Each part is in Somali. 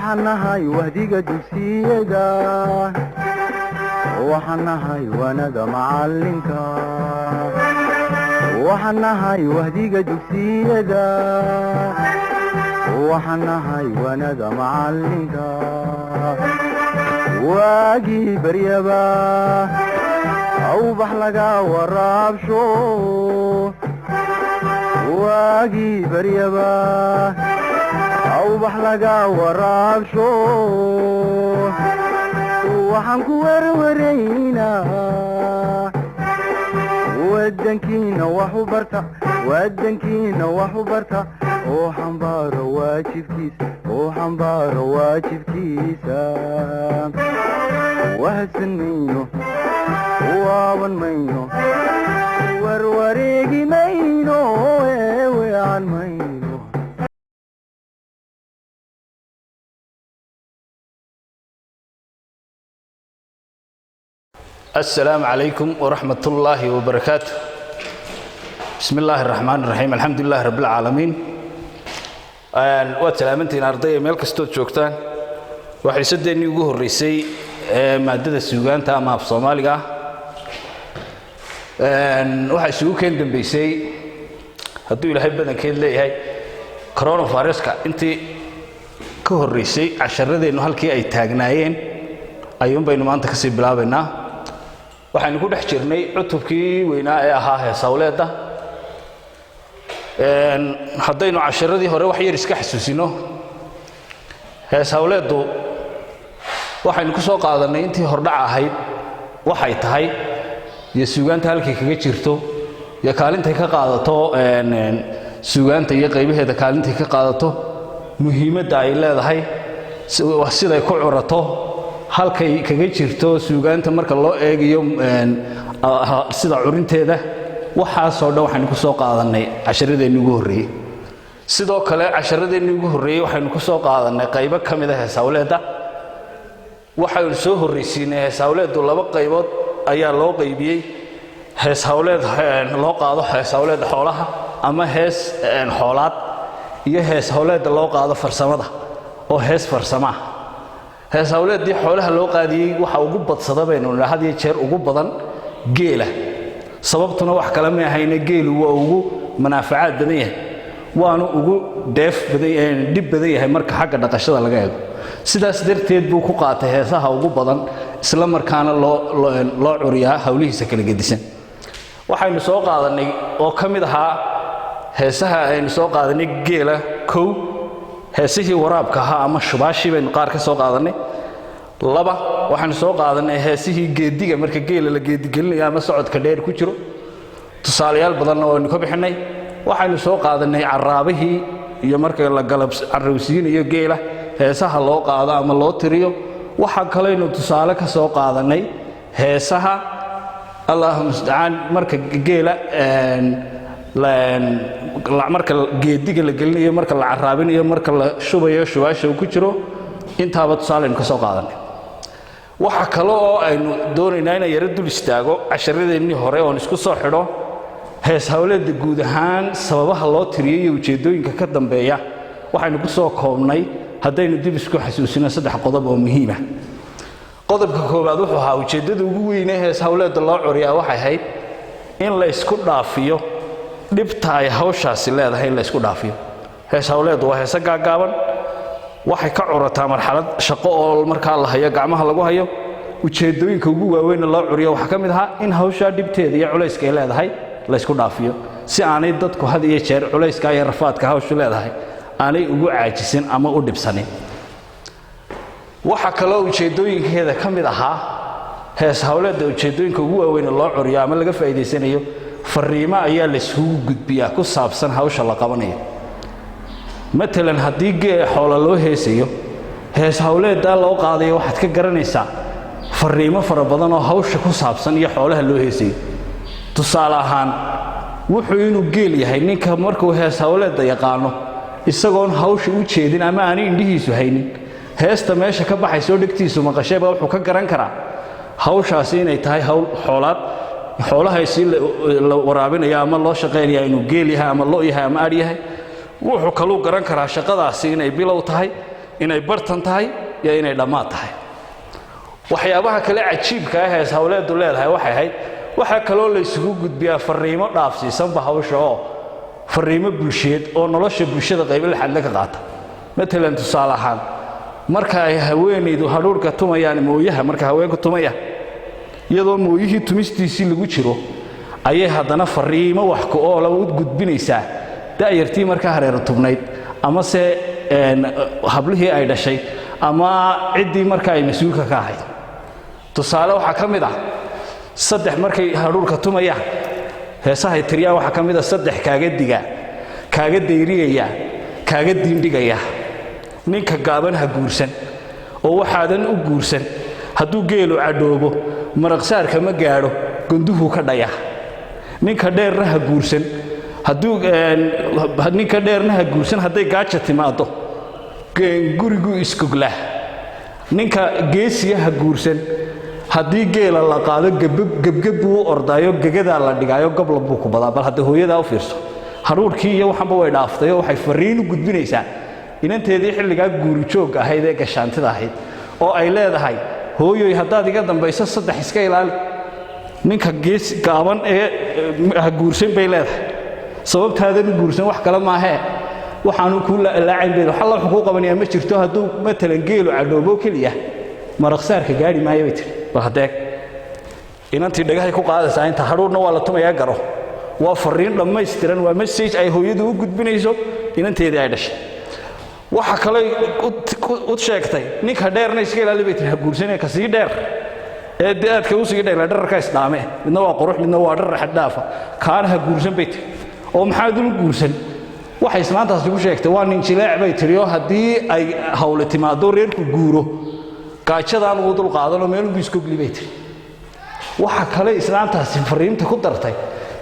Waxaan nahay wahdiga dugsiyada, waxaan nahay waanada macalinka, waxaan nahay wahdiga dugsiyada, waxaan nahay waanada macalinka. Waagii baryaba awbax laga waraabsho, waagii baryaba awbax laga waraabsho. Waxaan ku werwaraynaa wadankiina wax u barta, wadankiina wax u barta, oo xambaaro waajibkiisa, oo xambaaro waajibkiisa. Wahadsan mayno, waaban mayno, warwareegi mayno, eeweecan mayno. السلام عليكم ورحمة الله وبركاته. بسم الله الرحمن الرحيم، الحمد لله رب العالمين. Waad salaamantihiin ardayda meel kastood joogtaan. Waa xiisadeennii ugu horreysay ee maadada suugaanta ama af Soomaaliga ah. Waxaa isugu keen dambeysay, hadduu Ilaahay badankeed leeyahay, coronaviruska intii ka horreysay. Casharadeennu halkii ay taagnaayeen ayuun baynu maanta kasii bilaabaynaa. Waxaynu ku dhex jirnay cutubkii weynaa ee ahaa heesawleedda. Haddaynu casharadii hore wax yar iska xasuusino, hees hawleeddu waxaynu ku soo qaadannay intii hordhac ahayd waxay tahay iyo suugaanta halkay kaga jirto iyo kaalintay ka qaadato suugaanta iyo qaybaheeda, kaalintay ka qaadato, muhiimadda ay leedahay, siday ku curato, halkay kaga jirto suugaanta marka loo eegayo sida curinteeda. Waxaasoo dhan waxaynu ku soo qaadannay casharadeenni ugu horreeyey. Sidoo kale casharadeenni ugu horreeyey waxaynu ku soo qaadannay qaybo ka mid a heesawleedda. Waxaynu soo horraysiinay heeshawleeddu laba qaybood ayaa loo qaybiyey: hees hawleed loo qaado hees hawleed xoolaha ama hees xoolaad, iyo hees hawleedda loo qaado farsamada oo hees farsamaa. Hees hawleeddii xoolaha loo qaadiyey waxa ugu badsada baynu nidhaa had iyo jeer ugu badan geela. Sababtuna wax kale ma ahayne, geelu waa ugu manaafacaad badan yahay, waanu ugu dheef badan, dhib badan yahay marka xagga dhaqashada laga eego. Sidaas darteed buu ku qaatay heesaha ugu badan, isla markaana loo curiyaa howlihiisa kala gedisan. Waxaynu soo qaadanay oo ka mid ahaa heesaha aynu soo qaadanay geela, kow, heesihii waraabka ahaa ama shubaashii baynu qaar ka soo qaadanay. Laba, waxaynu soo qaadanay heesihii geediga, marka geela la geedigelinayo ama socodka dheer ku jiro. Tusaalayaal badanna waynu ka bixinay. Waxaynu soo qaadanay caraabihii iyo marka la galab carrawsiinayo geela heesaha loo qaado ama loo tiriyo. Waxaa kalaynu tusaale ka soo qaadanay heesaha, Allahu mustacaan, marka geela, marka geediga la gelinayo, marka la caraabinayo, marka la shubayo shubaasha uu ku jiro. Intaaba tusaaleynu ka soo qaadanay. Waxa kale oo aynu doonaynaa inaan yaro dul istaago casharadeennii hore oon isku soo xidho hees hawleedda guud ahaan, sababaha loo tiriyey iyo ujeeddooyinka ka dambeeya. Waxaynu ku soo koobnay, haddaynu dib isku xasuusino, saddex qodob oo muhiima. Qodobka koowaad wuxuu ahaa ujeeddada ugu weynee hees hawleedda loo curiyaa waxay ahayd in la ysku dhaafiyo dhibta ay hawshaasi leedahay, in la ysku dhaafiyo. Hees hawleeddu waa heese gaaggaaban, waxay ka curataa marxalad shaqo oo markaa la hayo, gacmaha lagu hayo. Ujeeddooyinka ugu waaweynna loo curiyo waxaa ka mid ahaa in hawshaa dhibteeda iyo culayska ay leedahay la ysku dhaafiyo, si aanay dadku had iyo jeer culayska iyo rafaadka hawshu leedahay aanay ugu caajisin ama u dhibsanin. Waxaa kaloo ujeeddooyinkeeda ka mid ahaa hees hawleedda ujeeddooyinka ugu waaweyn loo curiyo ama laga faa'iidaysanayo, fariimo ayaa la isugu gudbiyaa ku saabsan hawsha la qabanayo. Matalan, haddii gee xoola loo heesayo, hees hawleeddaa loo qaadayo waxaad ka garanaysaa fariimo fara badan oo hawsha ku saabsan iyo xoolaha loo heesayo. Tusaale ahaan, wuxuu inuu geel yahay ninka markuu hees hawleedda yaqaano, isagoon hawsha u jeedin ama aanay indhihiisu haynin heesta meesha ka baxaysa oo dhegtiisu maqashayba, wuxuu ka garan karaa hawshaasi inay tahay hawl xoolaad, xoolahaasi la waraabinayo ama loo shaqaynaya inuu geel yahay ama lo yahay ama adh yahay. Wuxuu kaluu garan karaa shaqadaasi inay bilow tahay. Inay bartan tahay iyo inay dhammaad tahay. Waxyaabaha kale cajiibka ah hees hawleedu leedahay waxay ahayd, waxaa kaloo la isugu gudbiyaa fariimo dhaafsiisanba hawsha, oo fariimo bulsheed oo nolosha bulshada qaybo laxadle ka qaata. Matalan, tusaale ahaan, marka ay haweenaydu hadhuurhka tumayaan, mooyaha marka haweenku tumayaan, iyadoo mooyihii tumistiisii lagu jiro ayay haddana fariimo wax ku oola u gudbinaysaa da'yartii markaa hareero tubnayd, amase hablihii ay dhashay, ama ciddii marka ay mas-uulka ka ahayd. Tusaale waxaa ka mid ah, saddex markay hadhuurka tumayaan heesahay tiriyaan waxaa ka mid ah: "Saddex kaaga diga, kaaga dayriyaya, kaaga diindhigaya. Ninka gaaban ha guursan, oo waxaadan u guursan, hadduu geelu cadhoobo maraqsaarka ma gaadho, gonduhuu ka dhaya. Ninka dheerna ha guursan, hadduu ninka dheerna ha guursan, hadday gaaja timaaddo guriguu iskoglaa. Ninka geesiga ha guursan, haddii geela la qaado gebgeb buu u ordaayo, gegadaa la dhigaayo, gobla buu ku badaa." Bal hadda hooyadaa u fiirso, hadhuurkii iyo waxanba way dhaaftayoo waxay fariin u gudbinaysaa inanteedii xilligaa guurijoog ahayd ee gashaantida ahayd, oo ay leedahay: "Hooyoy, haddaad iga dambayso saddex iska ilaali. Ninka gees gaaban ee ha guursan," bay leedahay. "Sababtaadan u guursan wax kale maahee, waxaanu kuu laacayn bay, wax alla wuxuu kuu qabanayaa ma jirto. Hadduu matalan geelu cadhoobo keliya maraqsaarka gaadhi maayo," bay tiri. Bal hadeeg inantii dhagahay ku qaadaysaa inta hadhuurna waa la tumayaa, garo. Waa fariin dhammaystiran, waa message ay hooyadu u gudbinayso inanteedii ay dhashay. Waxa kale u sheegtay, ninka dheerna iska ilaali, bay tiri, ha guursanee, ka sii dheer ee dee aadka u sii dheer, dherarka isdhaame, midna waa qurux, midna waa dharar xaddhaafa, kaana ha guursan, bay tiri. Oo maxaad u guursan? Waxay islaantaasi ku sheegtay, waa nin jileec, bay tiri, oo haddii ay hawle timaado, reerku guuro, gaajadaan ugu dul qaadanoo meelunbu iskogli, bay tiri. Waxa kale islaantaasi fariinta ku dartay,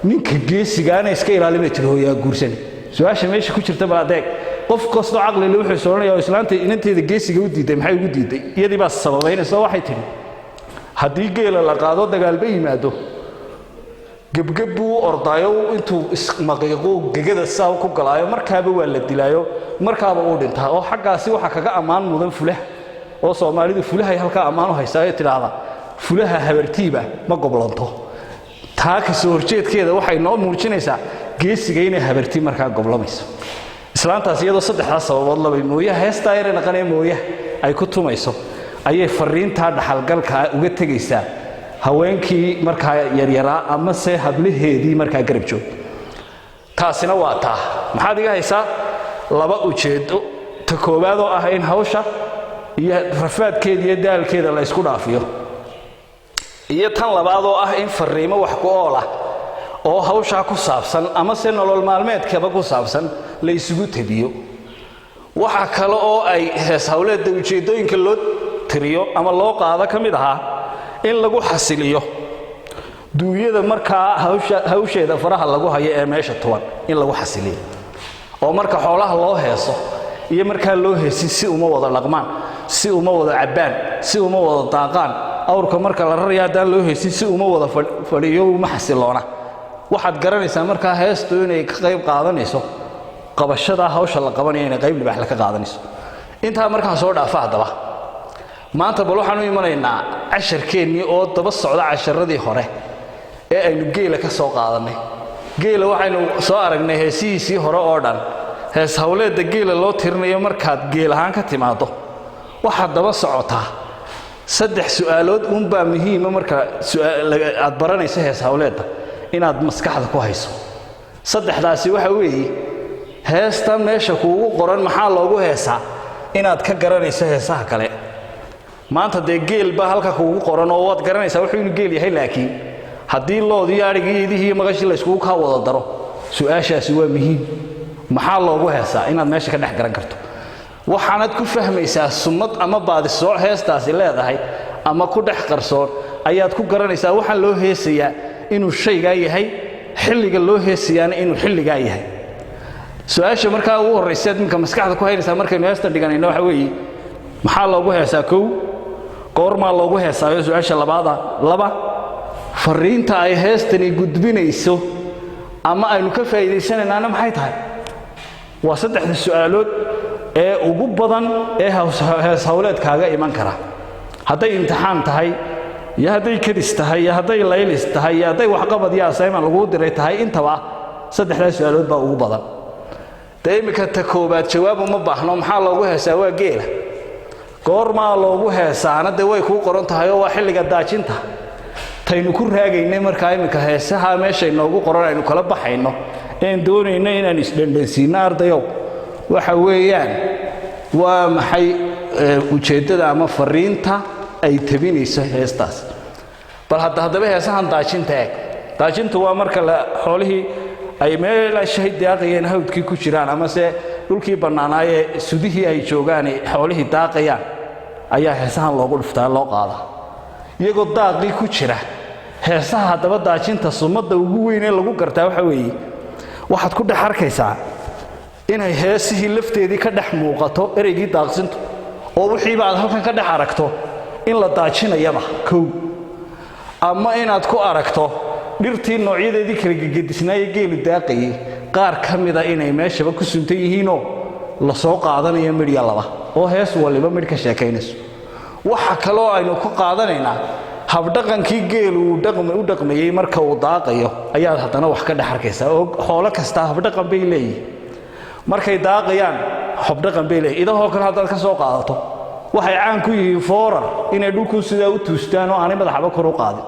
ninka geesigaana iska ilaali, bay tiri, hooyaa guursan. Su-aasha meesha ku jirta bal adeeg: qof kastoo caqlile wuxuu is odhanayaa, oo islaanta inanteeda geesiga u diiday maxay ugu diiday? Iyadii baa sababaynaysa. Waxay tidhi, haddii geela la qaado, dagaalba yimaado, gebgeb buu u ordaayo, intuu ismaqiiqo gegada saa ku galaayo, markaaba waa la dilaayo, markaaba uu dhintaa. Oo xaggaasi waxaa kaga ammaan mudan fulaha, oo Soomaalidu fulahay halkaa ammaan u haysaayo, tidhaahda fulaha habartiiba ma goblanto. Taa ka soo horjeedkeeda waxay noo muujinaysaa geesiga inay habarti markaa goblamayso. Islaantaas iyadoo saddexdaas sababood labay mooyaha heestaa yare naqanee mooyaha ay ku tumayso ayay fariintaa dhaxalgalkaa uga tegaysaa haweenkii markaa yaryaraa amase hablaheedii markaa garab joog. Taasina waa taa. Maxaad iga haysaa? Laba ujeeddo: ta koowaad oo ah in hawsha iyo rafaadkeeda iyo daalkeeda la ysku dhaafiyo, iyo tan labaad oo ah in fariimo wax ku ool ah oo hawshaa ku saabsan amase nolol maalmeedkaba ku saabsan la isugu tabiyo. Waxa kale oo ay hees hawleedda ujeeddooyinka loo tiriyo ama loo qaado ka mid ahaa in lagu xasiliyo duunyada markaa hawsha hawsheeda faraha lagu hayo ee meesha tuban, in lagu xasiliyo. Oo marka xoolaha loo heeso iyo markaa loo heesin si uma wada dhaqmaan, si uma wada cabbaan, si uma wada daaqaan. Awrka marka la raraya haddaan loo heesin si uma wada fadhiyo, uma xasiloona. Waxaad garanaysaa markaa heestu inay ka qayb qaadanayso qabashadaa hawsha la qabanaya, inay qayb libaaxle ka qaadanayso. Intaa markaan soo dhaafa, haddaba maanta bal waxaan u imanaynaa casharkeennii oo daba socda casharadii hore ee aynu geela ka soo qaadannay. Geela waxaynu soo aragnay heesihiisii hore oo dhan. Hees hawleedda geela loo tirinayo markaad geel ahaan ka timaaddo, waxaad daba socotaa saddex su'aalood uunbaa muhiima marka aad baranayso hees hawleedda inaad maskaxda ku hayso. Saddexdaasi waxa weeye: heestan meesha kuugu qoran maxaa loogu heesaa, inaad ka garanayso heesaha kale. Maanta dee geel baa halka kuugu qoran oo waad garanaysaa wuxuu inuu geel yahay, laakiin haddii loodii, adhigii, idihii iyo maqashii la yskugu kaa wada daro, su-aashaasi waa muhiim: maxaa loogu heesaa, inaad meesha ka dhex garan karto. Waxaanad ku fahmaysaa summad ama baadisooc heestaasi leedahay ama ku dhex qarsoon ayaad ku garanaysaa waxaan loo heesayaa inuu shaygaa yahay, xilliga loo heesayaana inuu xilligaa yahay. Su-aasha markaa ugu horrayseed minka maskaxda ku haynaysaa markaynu heestan dhiganayno waxa weeye: maxaa loogu heesaa? Kow, goormaa loogu heesaayo? Su-aasha labaada. Laba, fariinta ay heestani gudbinayso ama aynu ka faa'iidaysanaynaana maxay tahay? Waa saddexda su'aalood. Ee ugu badan ee hees hawleedkaaga iman kara, hadday imtixaan tahay iyo hadday kadis tahay iyo hadday laylis tahay iyo hadday waxqabad iyo assignment laguu diray tahay, intaba saddexdaa su'aalood baa ugu badan. Dee iminka ta koobaad jawaab uma baahno. Maxaa loogu heesaa? Waa geela. Goormaa loogu heesaana? Dee way kuu qoran tahay oo waa xilliga daajinta taynu ku raagaynay. Markaa iminka heesaha meesha inoogu qoran aynu kala baxayno een doonayno inaan isdhandhansiinno, ardayow, waxa weeyaan waa maxay ujeeddada ama fariinta ay tabinayso heestaas? Bal hadda haddaba heesahan daajinta eeg. Daajintu waa marka la xoolihii ay meelashay daaqayeen, hawdkii ku jiraan amase dhulkii bannaanaayee sudihii ay joogaan, xoolihii daaqayaan, ayaa heesahan loogu dhuftaa, loo qaadaa iyagoo daaqii ku jira. Heesaha haddaba daajinta sumadda ugu weyn ee lagu gartaa waxa weeye, waxaad ku dhex arkaysaa inay heesihii lafteedii ka dhex muuqato ereygii daaqsintu, oo wixiiba aad halkan ka dhex aragto in la daajinayaba kow, ama inaad ku aragto dhirtii noocyadeedii kala gegedisnaaye geelu daaqayay qaar ka mida inay meeshaba ku suntan yihiinoo la soo qaadanayo midhya laba, oo hees waliba midh ka sheekaynayso. Waxa kaloo aynu ku qaadanaynaa habdhaqankii geelu uu u dhaqmayey marka uu daaqayo ayaad haddana wax ka dhex arkaysaa, oo xoolo kastaa habdhaqan bay leeyihin. Markay daaqayaan habdhaqan bay leeyihin. Idahoo kale haddaad ka soo qaadato, waxay caan ku yihiin foorar, inay dhulku sidaa u tuustaan oo aanay madaxaba kor u qaadin.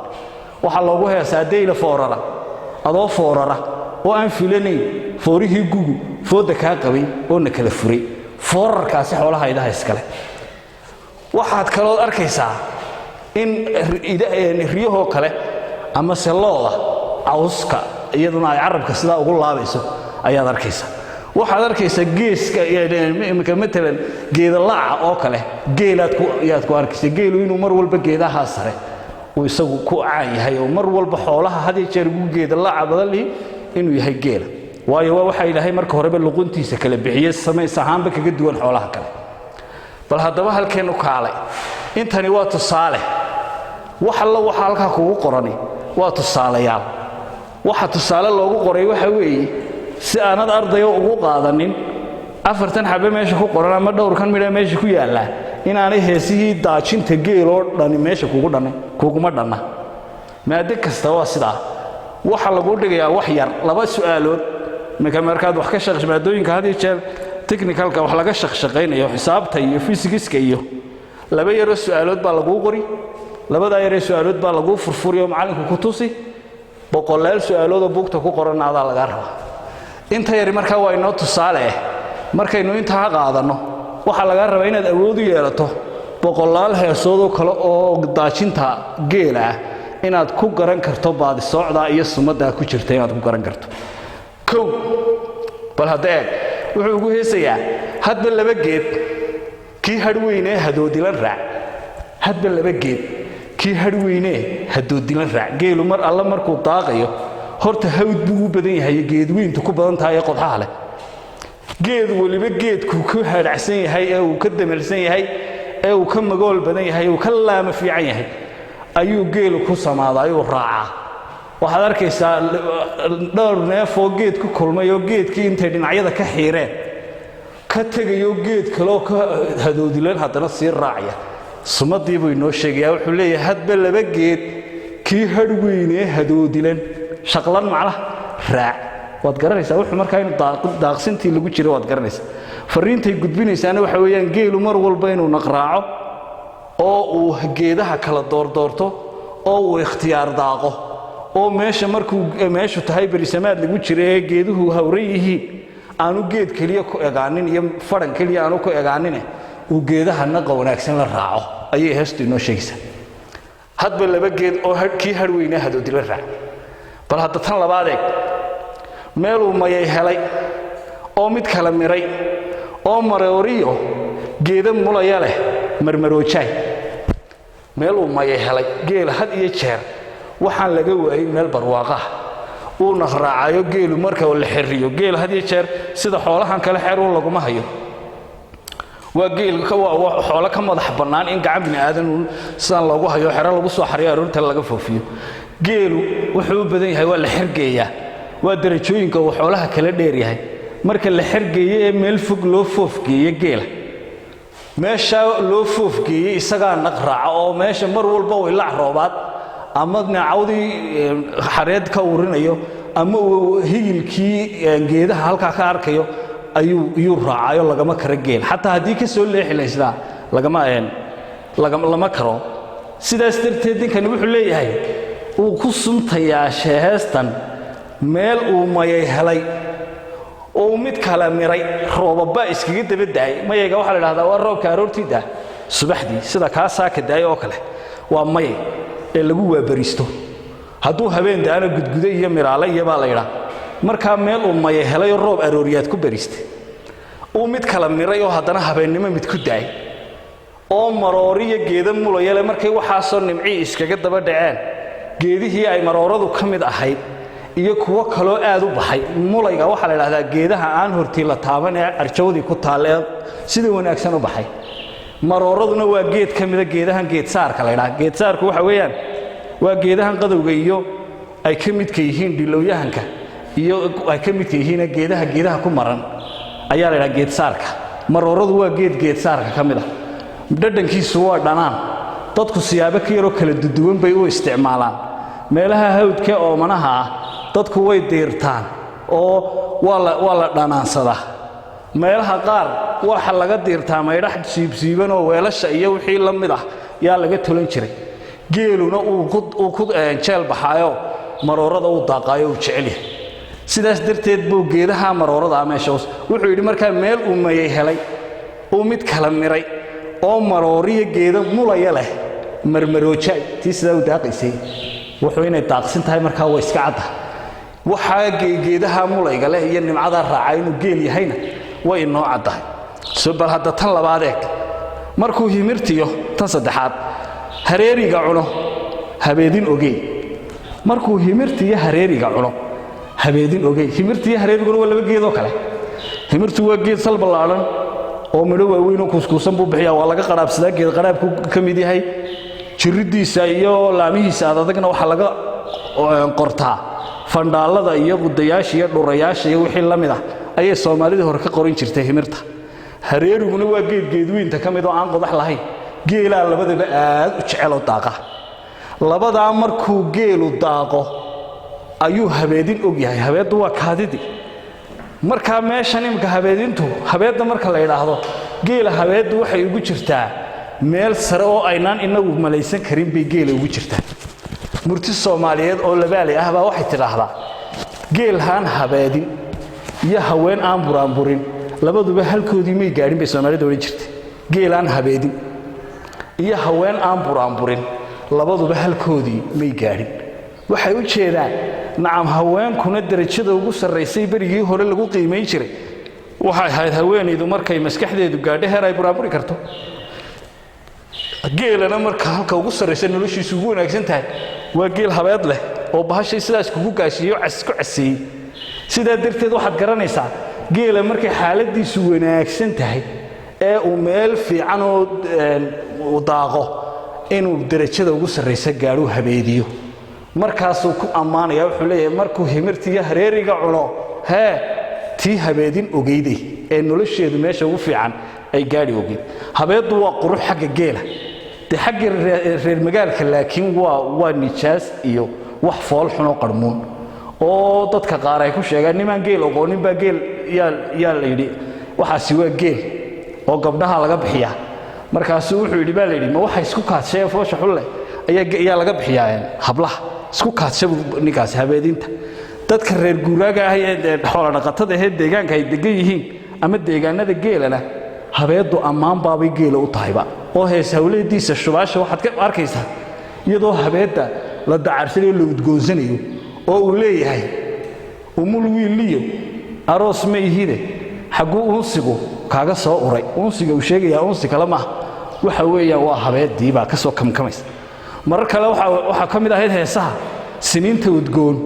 Waxaa loogu heesaa deyla foorara, adoo foorara oo aan filanayn foorihii gugu foodda kaa qabay oo na kala furay. Foorarkaasi xoolaha idaha iskale. Waxaad kalood arkaysaa in riyahoo kale ama selooda cawska iyaduna ay carabka sidaa ugu laabayso ayaad arkaysaa. Waxaad arkaysaa geeska imika matalan geedalaaca oo kale geelaad ku yaad ku arkaysa, geelu inuu mar walba geedaha sare uu isagu ku caan yahay, oo mar walba xoolaha had iyo jeer ugu geedalaaca badan lihi inuu yahay geela. Waayo, waa waxaa Ilaahay marka horeba luquntiisa kala bixiyey, samays ahaanba kaga duwan xoolaha kale. Bal haddaba halkeenu kaalay. Intani waa tusaale. Wax alla waxa halkaa kugu qorani waa tusaalayaal. Waxa tusaale loogu qoray waxa weeye si aanad ardayo ugu qaadanin afartan xabe meesha ku qoran ama dhowrkan midha meesha ku yaallaa inaanay heesihii daajinta geeloo dhani meesha kugu dhanay, kuguma dhanna. Maado kasta waa sidaa. Waxa laguu dhigayaa wax yar, laba su'aalood. Marka markaad wax ka shaq maadooyinka had iyo jeer technicalka wax laga shaqshaqaynayo, xisaabta iyo fisikska iyo, laba yaroo su'aalood baa laguu qori, labadaa yaree su'aalood baa laguu furfuri oo macallinku ku tusi. Boqolaal su'aaloodoo buugta ku qoranna adaa lagaa rabaa. Inta yari markaa waa inoo tusaale. Markaynu intaa qaadanno, waxaa lagaa rabaa inaad awood u yeelato boqolaal heesoodoo kale oo daajinta geela ah inaad ku garan karto, baadisoocdaa iyo sumaddaa ku jirta inaad ku garan karto. Kow, bal hadda eeg, wuxuu ugu heesayaa: hadba laba geed kii hadhweynee hadoodilan raac. Hadba laba geed kii hadhweynee hadoodilan raac. Geelu mar alle markuu daaqayo horta hawd buu u badan yahay, geedweyntu ku badan tahay ee qodxaha leh. Geed weliba geedkuu ku hadhacsan yahay ee uu ka damalsan yahay ee uu ka magool badan yahay, uu ka laama fiican yahay, ayuu geelu ku samaadaa, ayuu raacaa. Waxaad arkaysaa dhowr neefoo geed ku kulmay oo geedkii intay dhinacyada ka xiireen ka tegayoo geed kaleoo ka hadoodilan haddana sii raacaya. Sumadii buu inoo sheegayaa. Wuxuu leeyahay: hadba laba geed kii hadhweynee hadoodilan shaqlan macnaha raac. Waad garanaysaa wuxuu markaa inuu daaqsintii lagu jiro, waad garanaysaa. Fariintay gudbinaysaana waxa weeyaan geelu mar walba inuu naqraaco oo uu geedaha kala doordoorto oo uu ikhtiyaar daaqo, oo meesha markuu meeshu tahay berisamaad lagu jira ee geeduhu hawran yihiin aanu geed keliya ku egaanin iyo faran keliya aanu ku egaanine, uu geedaha naqa wanaagsan la raaco ayay heestu inoo sheegaysaa. Hadba laba geed oo kii hadhweynaa hadoodila raac. Bal hadda tan labaad eeg: meeluu mayay helay oo mid kala miray oo marooriyo geeda mulaya leh marmaroojaay. Meeluu mayay helay, geela had iyo jeer waxaan laga waayey meel barwaaqah uuna raacayo. Geelu marka la xeriyo, geel had iyo jeer sida xoolahan kale xeruun laguma hayo. Waa geel waa xoolo ka madax bannaan in gacan bini aadan uun sidaan loogu hayo, xero lagu soo xariyo, aroorta laga foofiyo. Geelu wuxuu u badan yahay waa la xergeeyaa. Waa darajooyinka uu xoolaha kala dheer yahay. Marka la xergeeye ee meel fog loo foofgeeye geela, meeshaa loo foofgeeyey isagaa naq raaca, oo meesha mar walba wilac roobaad ama neecawdii xareed ka urinayo ama uu higilkii geedaha halkaa ka arkayo ayuu iyuu raacayo. Lagama karo geel, xataa haddii ka soo leexi laysdaa lagama lama karo. Sidaas darteed ninkani wuxuu leeyahay, uu ku suntayaa sheeheestan meel uu mayay helay oo mid kale miray, roobabba iskaga daba daay. Mayayga waxaa la idhahdaa waa roobka aroortii daa subaxdii, sida kaa saaka daay oo kale waa mayay ee lagu waabariisto. Hadduu habeen daana gudgude iyo miraale iyo baa la yidhaa. Markaa meel uu mayay helay oo roob arooriyaad ku bariistay, uu mid kale miray oo haddana habeennimo mid ku daay oo marooriyo geeda mulayale, markay waxaasoo nimcii iskaga daba dhaceen, geedihii ay marooradu ka mid ahayd iyo kuwo kaloo aad u baxay. Mulayga waxaa la idhahdaa geedaha aan hortii la taaban ee arjawdii ku taal ee sida wanaagsan u baxay. Marooraduna waa geed ka mida geedahan geedsaarka la ydhaha. Geedsaarku waxa weeyaan waa geedahan qadowga iyo ay ka midka yihiin dhilowyahanka iyo ay ka midka yihiin geedaha ku maran ayaa la ydhaha geedsaarka. Marooradu waa geed geedsaarka ka mid ah. Dhadhankiisu waa dhanaan. Dadku siyaabo ka yaroo kala duduwan bay u isticmaalaan. Meelaha hawdka oomanaha ah dadku way diirtaan oo waa la dhanaansadaa. Meelaha qaar waxa laga diirtaa maydhax siibsiiban oo weelasha iyo wixii la mid ah yaa laga tolan jiray. Geeluna uu ku jeel baxaayo, maroorada uu daaqaayo, uu jecel yahay. Sidaas darteed buu geedaha maroorada meesha wuxuu yidhi, markaa meel uu mayay helay, uu mid kala miray oo marooriyo geedo mulaya leh, marmaroojaay tii sidaa u daaqaysay. Wuxuu inay daaqsin tahay markaa waa iska cadda. Waxaa geedaha mulayga leh iyo nimcadaa raacay inuu geel yahayna way inoo caddahay. So bal hadda tan labaad eeg. Markuu himirtiyo tan saddexaad hareeriga cuno habeedin ogey. Markuu himirtiyo hareeriga cuno habeedin ogey. Himirtiyo hareeriguna waa laba geedoo kale. Himirtu waa geed sal ballaadhan oo midho waaweyn oo kuuskuusan buu bixiyaa. Waa laga qadhaabsadaa, geed qadhaabku ka mid yahay. Jiriddiisa iyo laamihiisa adadagna waxaa laga qortaa fandhaallada iyo qudayaasha iyo dhurayaasha iyo wixii la mid ah ayay soomaalidii hore ka qoran jirtay himirta. Hareeriguna waa geed geedweynta ka mid oo aan qodax lahayn. Geelaa labadaba aad u jeceloo daaqa. Labadaa markuu geelu daaqo ayuu habeedin og yahay. Habeeddu waa kaadidii. Markaa meeshan imika habeedintu, habeedda marka la yidhaahdo geela, habeeddu waxay ugu jirtaa meel sare oo aynaan inagu malaysan karin bay geela ugu jirtaa. Murti soomaaliyeed oo labaali ah baa waxay tidhaahdaa, geel haan habeedin iyo haween aan buraanburin labaduba halkoodii may gaadhin bay soomaalida odhan jirtay. Geel aan habeedin iyo haween aan buraanburin labaduba halkoodii may gaadhin. Waxay u jeedaan, nacam, haweenkuna derajada ugu sarraysay berigii hore lagu qiimayn jiray waxay ahayd haweenaydu markay maskaxdeedu gaadho heer ay buraanburi karto. Geelana marka halka ugu sarraysa noloshiisu ugu wanaagsan tahay waa geel habeed leh oo bahashay sidaas kugu gaashiiyo ku caseeyey. Sidaa darteed waxaad garanaysaa geela markay xaaladiisu wanaagsan tahay ee uu meel fiican oo daaqo inuu derajada ugu sarraysa gaadhuu habeediyo. Markaasuu ku ammaanaya, wuxuu leeyahay, markuu himirtiiyo hareeriga cuno hee tii habeedin ogeyday ee nolosheedu meesha ugu fiican ay gaadhi ogeyd. Habeeddu waa qurux xagga geela, dee xagga reer magaalka laakiin waa nijaas iyo wax fool xunoo qarmuun oo dadka qaar ay ku sheegaan nimaan geel oqoonin baa geel yaa la yidhi waxaasi waa geel oo gabdhaha laga bixiyaa. Markaasuu wuxuu yidhi, baa la yidhi, ma waxa isku kaadshay foosha xun leh ayaa laga bixiyaa hablaha isku kaadsha ninkaasi. Habeedinta dadka reer guuraaga ah ee xoola dhaqatada ahee deegaanka ay degan yihiin ama deegaanada geelana, habeeddu ammaan baabay geela u tahayba, oo hees hawleediisa shubaasha waxaad ka arkaysaa iyadoo habeedda la dacarsanayo, la udgoonsanayo, oo uu leeyahay, umul wiiliyo aroos ma ihide, xagguu uunsigu kaaga soo uray? Uunsiga uu sheegayaa uunsi kale maaha, waxa weeyaan waa habeeddii baa ka soo kamkamaysa. Marar kale waxaa ka mid ahayd heesaha, siniinta udgoon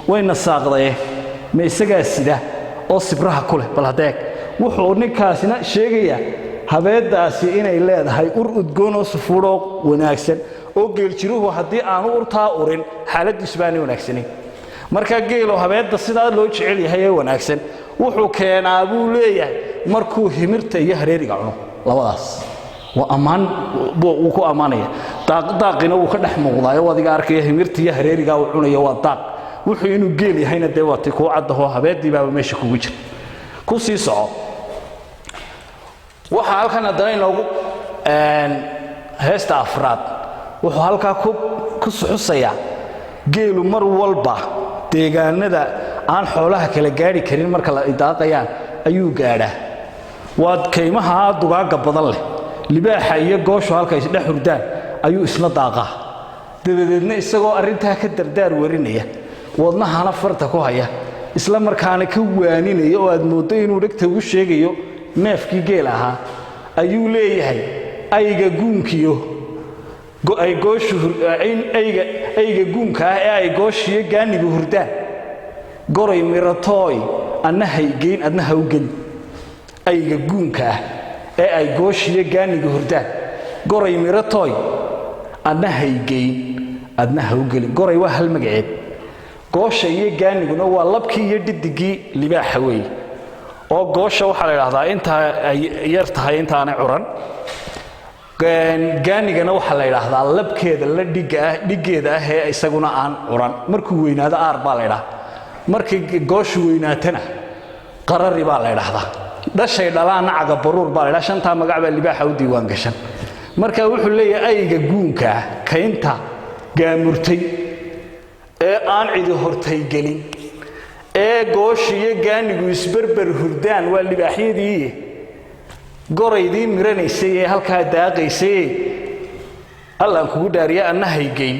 wayna saaqdaye, ma isagaa sida oo sibraha ku leh? Bal hadeeg, wuxuu ninkaasina sheegayaa habeeddaasi inay leedahay ur udgoon oo sufuudhoo wanaagsan, oo geeljiruhu haddii aanu urtaa urin xaaladdiisu baanay wanaagsanayn. Markaa geelo habeedda sidaa loo jecel yahay ee wanaagsan Wuxuu keenaa buu leeyahay markuu himirta iyo hareeriga cuno. Labadaas waa ammaan, wuu ku ammaanaya. Daaqina wuu ka dhex muuqdaayo, adiga arkaya himirta iyo hareerigaa uu cunayo waa daaq. Wuxuu inuu geel yahayna dee waa ti kuu caddahoo habeedii baaba meesha kugu jira. Ku sii soco. Waxaa halkan haddana inoogu heesta afraad, wuxuu halkaa ku xusayaa geelu mar walba deegaanada aan xoolaha kala gaadhi karin marka la idaaqayaan ayuu gaadhaa. Waa kaymaha dugaagga badan leh, libaaxa iyo gooshu halka isdhex hurdaan ayuu isna daaqaa. Dabadeedna isagoo arrintaa ka dardaar warinaya, wadnahana farta ku haya, isla markaana ka waaninaya oo aad mooddo inuu dhegta ugu sheegayo neefkii geel ahaa, ayuu leeyahay: ayga guunkiyo ay gooshu, ayga ayga guunka ah ee ay gooshiyo gaanigu hurdaan, goray miratooy adna haygeyn, adna ha u gelin. Ayga guunka ah ee ay gooshiyo gaanigu hurdaan, goray miratooy adna haygeyn, adna ha u gelin. Goray waa hal magaceed, goosha iyo gaaniguna waa labkii iyo dhidigii libaaxa weeye. Oo goosha waxaa la idhahdaa intaa ay yar tahay, intaanay curan. Gaanigana waxaa la idhaahdaa labkeeda la dhiga ah, dhiggeeda ah ee isaguna aan curan. Markuu weynaado aar baa la idhaha, markay gooshu weynaatana qarari baa la idhaahdaa, dhashay dhalaanna cagabaruur baa la idhaha. Shantaa magac baa libaaxa u diiwaan gashan. Marka wuxuu leeyahay ayga guunka ah, kaynta gaamurtay ee aan cidi hortaygelin ee goosha iyo gaanigu isberber hurdaan, waa libaaxyadii, goraydii miranaysay ee halkaa daaqaysay, Allaan kugu dhaariya, adna haygeyn,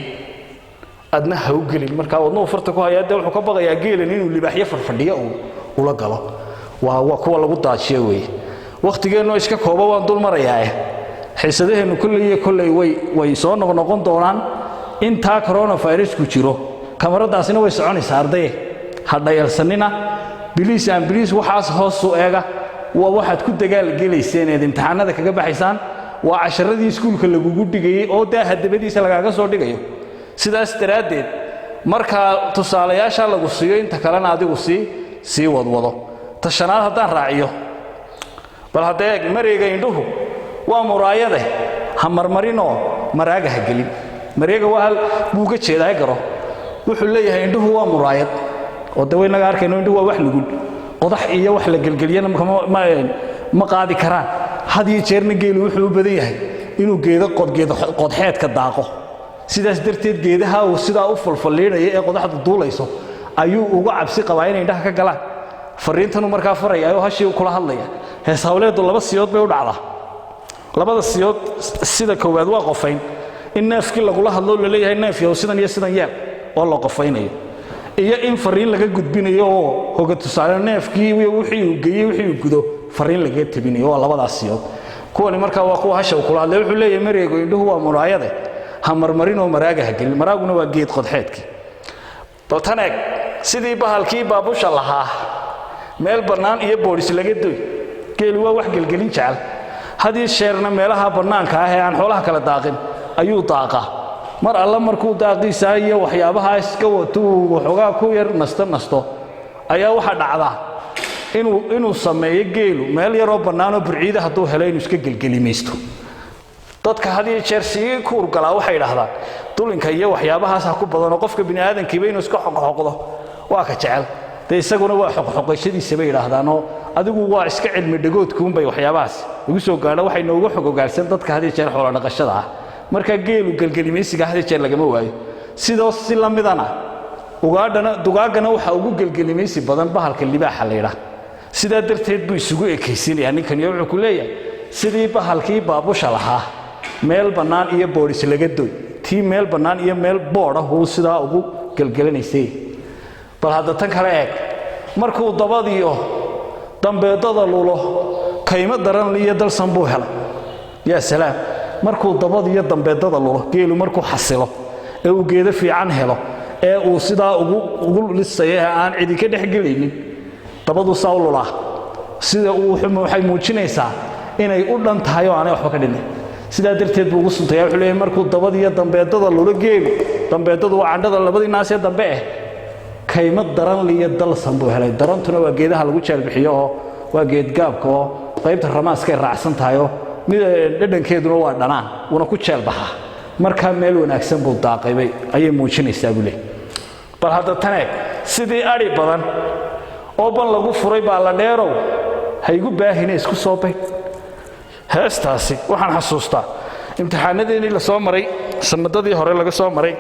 adna ha u gelin. Markaa wadnuhu farta ku hayaa, dee wuxuu ka baqayaa geelan inuu libaaxyo farfadhiyo uu ula galo. Waa kuwa lagu daajiyo weeye. Wakhtigeennoo iska kooba waan dul marayaae. Xiisadaheennu kolley iyo kolley way soo noqnoqon doonaan intaa coronavirusku jiro. Kamaradaasina way soconaysaa. Ardaye, ha dhayalsanina, please and please. Waxaas hoosu eega, waa waxaad ku dagaal gelayseen eed imtixaanada kaga baxaysaan. Waa casharadii iskuulka lagugu dhigayey oo daaha dabadiisa lagaaga soo dhigayo. Sidaas daraaddeed markaa tusaalayaasha lagu siiyo, inta kalena adigu sii wadwado. Ta shanaad haddaan raaciyo, bal hadda eeg: mareega indhuhu waa muraayade, ha marmarinoo maraaga ha gelin. Mareega waa hal buu uga jeedaa, garo. Wuxuu leeyahay indhuhu waa muraayad, oo de waynaga arkayno indhuhu waa wax nugul, qodax iyo wax la gelgeliyana ma qaadi karaan. Had iyo jeerna geelu wuxuu u badan yahay inuu geedo geedo qodxeedka daaqo. Sidaas darteed geedaha uu sidaa u falfalliinaya ee qodaxdu duulayso ayuu uga cabsi qabaa inay indhaha ka galaan. Fariintanuu markaa faraya oo hashii kula hadlaya. Hees hawleedu laba siyood bay u dhacdaa. Labada siyood, sida koowaad waa qofayn, in neefkii lagula hadlo, laleeyahay neef yow sidan iyo sidan yeel, oo la qofaynayo, iyo in fariin laga gudbinayo oo hoga tusaale neefkii wixii uu geeyey, wixii uu gudo fariin lagaga tabinayo. Waa labadaas siyood. Kuwani markaa waa kuwa hasha uu kula hadlay. Wuxuu leeyahay: mareego indhuhu waa muraayade, ha marmarin oo maraaga ha gelin. Maraaguna waa geed qodxeedkii. Bal tan eeg: sidii bahalkii baabusha lahaa meel bannaan iyo boodhis laga doy. Geelu waa wax gelgelin jecel, hadii sheerna meelaha bannaanka ah ee aan xoolaha kala daaqin ayuu daaqaa. Mar alle markuu daaqiisaa iyo waxyaabaha iska wato, uu waxoogaa ku yar nasto nasto, ayaa waxaa dhacdaa inuu sameeyo geelu meel yaroo bannaanoo burciida hadduu helo inuu iska gelgelimaysto. Dadka had iyo jeer sii ku urgalaa waxay idhaahdaan dulinka iyo waxyaabahaas ha ku badanoo qofka bini aadamkiiba inuu iska xoqxoqdo waa ka jecel. Dee isaguna waa xoqxoqashadiisa bay idhaahdaanoo adigu waa iska cilmi dhagoodkuunbay waxyaabahaas ugu soo gaadho. Waxay noogu xogogaalsan dadka had iyo jeer xoolo dhaqashada ah. Marka geelu gelgelimaysiga had iyo jeer lagama waayo. Sidoo si la midana ugaadhana, dugaaggana waxaa ugu gelgelimaysi badan bahalka libaaxa la yidhaah. Sidaa darteed buu isugu ekaysiinayaa ninkan iyo wuxuu ku leeyahay: sidii bahalkii baabusha lahaa meel bannaan iyo boodhis laga doy, tii meel bannaan iyo meel boodh ah uu sidaa ugu gelgelinaysay. Bal hadda tan kale eeg: markuu dabadiyo dambeedada lulo, kaymo daran iyo dalsan buu helay. Yaa salaam! Markuu dabadiyo dambeedada lulo, geelu markuu xasilo ee uu geedo fiican helo ee uu sidaa ugu lisayo ee aan cidi ka dhex gelaynin, dabadu saa u lulaa, sida uu waxay muujinaysaa inay u dhan tahay oo aanay waxba ka dhinay. Sidaa darteed buu ugu suntaya. Wuxuu leeyahay markuu dabadiyo dambeedada lulo geelu, dambeedadu waa candhada labadii naas ee dambe eh. Kaymo daranliyo dalsan buu helay. Darantuna waa geedaha lagu jeelbixiyo oo waa geedgaabka oo qaybta ramaaskay raacsan tahayoo mid dhadhankeeduna waa dhanaan, wuuna ku jeelbaxaa. Markaa meel wanaagsan buu daaqaybay ayay muujinaysaa buu leey. Bal hadda tan eeg: sidii adhi badan oo ban lagu furay baa la dheerow, ha igu baahine, isku soo baydh. Heestaasi waxaan xasuustaa imtixaanadeennii la soo maray sanadadii hore laga soo maray.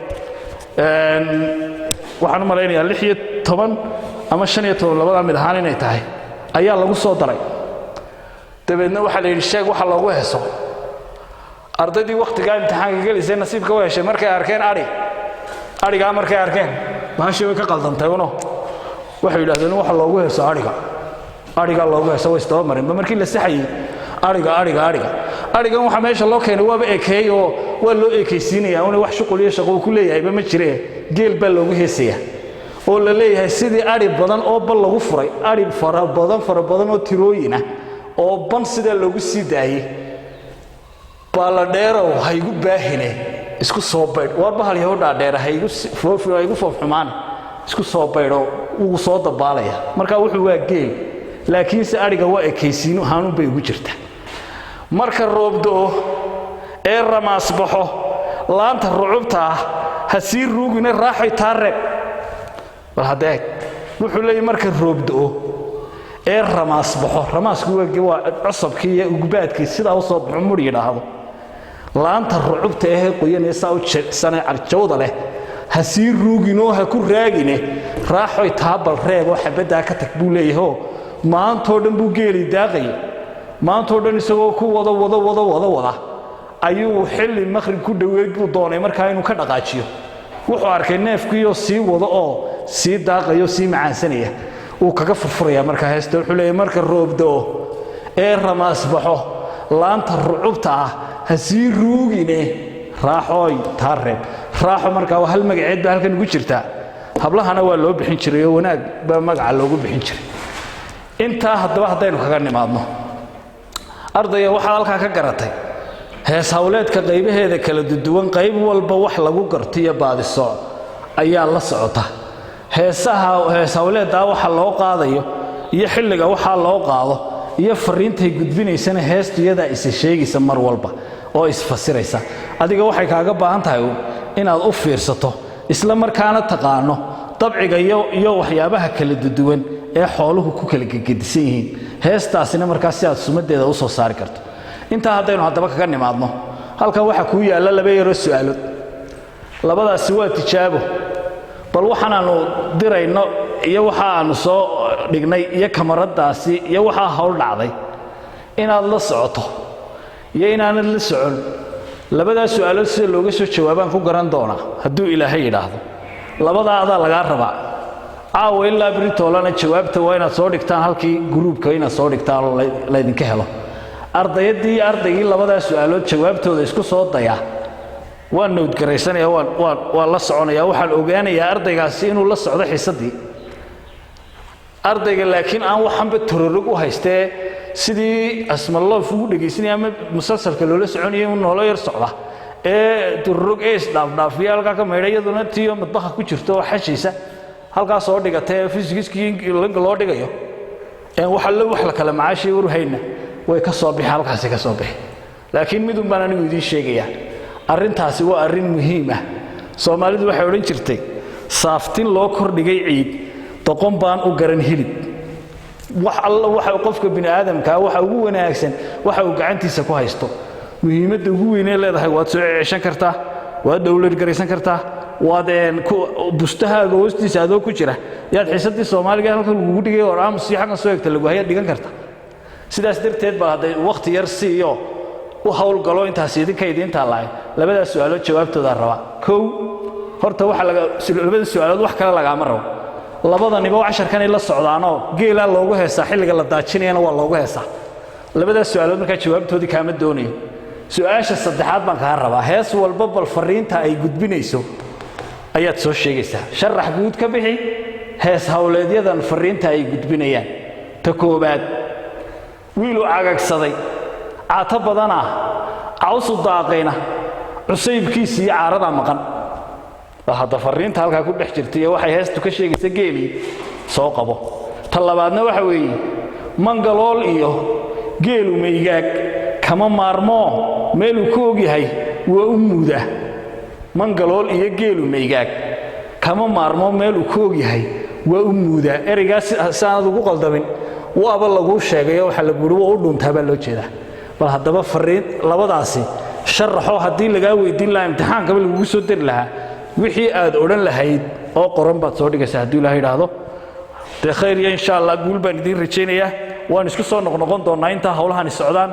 Waxaan u malaynayaa 16 ama 15, labadaa mid ahaan inay tahay, ayaa lagu soo daray. Dabeedna waxaa la yidhi, sheeg waxa loogu heeso. Ardaydii wakhtigaa imtixaanka gelisay nasiibka u heshay, markay arkeen adhi, adhigaa markay arkeen, bahashii way ka qaldantay uno. Waxay yidhahdeen, waxa loogu heeso adhiga, adhigaa loogu heeso. Way isdaba mareen ba markii la saxayey: adhiga, adhiga, adhiga, adhigan. Waxa meesha loo keenay waaba ekeey oo waa loo ekaysiinayaa una, wax shuqul iyo shaqo uu ku leeyahayba ma jire. Geel baa loogu heesayaa oo la leeyahay sidii adhi badan oo ban lagu furay, adhi fara badan, fara badan oo tirooyin ah oo ban sidaa loogu sii daayey baa la dheerow, ha igu baahine, isku soo baydh. Waar bahal yahow dhaadheera, ha igu ha igu foofxumaane, isku soo baydho. Wuu soo dabaalaya. Marka wuxuu waa geel, laakiinse adhiga waa ekaysiinu hanuun bay ugu jirta. Marka roob do'o ee ramaas baxo, laanta rucubta ah ha sii ruugine, raaxoy taa reeb. Bal hadda eeg, wuxuu leeyahy marka roob do'o ee ramaas baxo, ramaasku waa cosabkii iyo ugbaadkii sidaa u soo baxo mudh yidhaahdo, laanta rucubta ahee qoyanee saa u jecsanee carjawda leh ha sii ruuginoo ha ku raagine, raaxoy taa bal reeb oo xabaddaa ka tag buu leeyahoo. Maantoo dhan buu geeli daaqayay. Maantoo dhan isagoo ku wado wado wado wado wada ayuu xilli maqrib ku dhoweyd buu doonay markaa inuu ka dhaqaajiyo. Wuxuu arkay neefkiioo sii wado oo sii daaqayo, sii macaansanaya. Wuu kaga furfuraya markaa heesta. Wuxuu leeyahy, marka roob da'o ee ramaas baxo, laanta rucubta ah ha sii ruugine, raaxooy taa reeb. Raaxo markaa waa hal magaceed baa halkan ugu jirtaa. Hablahana waa loo bixin jiray oo wanaag baa magaca loogu bixin jiray. Intaa haddaba haddaynu kaga nimaadno, ardayga, waxaad halkaa ka garatay hees hawleedka qaybaheeda kala duwan, qayb walba wax lagu garto iyo baadisooc ayaa la socota. Heesaha hees hawleeddaa waxa loo qaadayo iyo xilliga waxaa loo qaado iyo fariintay gudbinaysana, heestu iyadaa isa sheegaysa mar walba oo isfasiraysa. Adiga waxay kaaga baahan tahay inaad u fiirsato, isla markaana taqaano dabciga iyo waxyaabaha kala duwan ee xooluhu ku kala gegedisan yihiin, heestaasina markaa si aad sumadeeda u soo saari karto. Intaa haddaynu haddaba kaga nimaadno, halkan waxaa kuu yaalla laba yaroo su'aalood. Labadaasi waa tijaabo. Bal waxaanaannu dirayno iyo waxa aanu soo dhignay iyo kamaradaasi iyo waxaa hawl dhacday inaad la socoto iyo inaanad la socon, labadaa su'aalood sida looga soo jawaabaan ku garan doonaa hadduu Ilaahay yidhaahdo. Labadaa adaa lagaa rabaa. Caawa ilaa beritoolana jawaabta waa inaad soo dhigtaan halkii gruubka, inaad soo dhigtaan oo laydinka helo. Ardayaddii iyo ardaygii labadaa su'aalood jawaabtooda isku soo daya, waan nowdgaraysanaya, waan la soconaya. Waxaan ogaanayaa ardaygaasi inuu la socdo xiisaddii. Ardayga laakiin aan waxanba tororog u haystee, sidii asmaloof ugu dhegaysanaya ama musalsalka loola soconayay un noolo yar socda ee tororog ee isdhaafdhaafiya, halkaa ka maydha, iyaduna tiyo madbaha ku jirto oo xashaysa halkaa soo dhigata ee fisigiskii loo dhigayo een waxa la wax la kala macaashay warhayna, way ka soo bixi halkaasi, ka soo bixi. Laakiin midun baan anigu idiin sheegayaa: arrintaasi waa arrin muhiim ah. Soomaalidu waxay odhan jirtay, saaftin loo kordhigay ciid, doqon baan u garan hilib. Wax alla waxa qofka bini aadamkaa waxa ugu wanaagsan waxa uu gacantiisa ku haysto. Muhiimadda ugu weynee leedahay, waad soo ceshan kartaa, waad dhowlar garaysan kartaa, waad bustahaaga hoostiisa adoo ku jira yaad xiisadii Soomaaliga halkan lagugu dhigay or aamus iyo xaggan soo egta lagu hayaad dhigan karta. Sidaas darteed baa hadday wakhti yar siiyo u howlgalo. Intaas idinka idiin taallahay. Labadaas su'aalood jawaabtoodaa rabaa. Kow, horta waxa laga labada su'aalood wax kale lagaama rabo. Labadaniba casharkanay la socdaanoo geelaa loogu heesaa, xilliga la daajinayana waa loogu heesaa. Labadaas su'aalood markaa jawaabtoodii kaama doonayo. Su-aasha saddexaad baan kaa rabaa: hees walba bal fariinta ay gudbinayso ayaad soo sheegaysaa. Sharax guud ka bixi hees howleedyadan fariinta ay gudbinayaan. Ta koobaad: wiiluu cagagsaday caato badanaa, cawsu daaqayna, cusaybkiisa iyo caaradaa maqan. Hadda fariinta halkaa ku dhex jirta iyo waxay heestu ka sheegaysa geelii soo qabo. Ta labaadna waxa weeye, mangalool iyo geelu maygaag kama maarmoo, meeluu ku ogyahay waa u muudaa. Mangalool iyo geelu maygaag kama maarmo, meeluu ku ogyahay waa u muudaa. Ereygaas si aanad ugu qaldamin, waaba laguu sheegayo, waxaa lagu yidhi waa u dhuntaa baa loo jeedaa. Bal haddaba fariin labadaasi sharaxoo haddii lagaa weydiin lahaa imtixaankaba lagugu soo dari lahaa, wixii aad odhan lahayd oo qoran baad soo dhigaysaa haddii Ilaha idhaahdo. Dee khayr iyo insha Allah guul baan idiin rajaynayaa. Waan isku soo noqnoqon doonnaa intaa howlahani socdaan.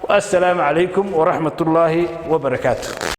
Assalaamu calaykum waraxmat ullaahi wabarakaatu.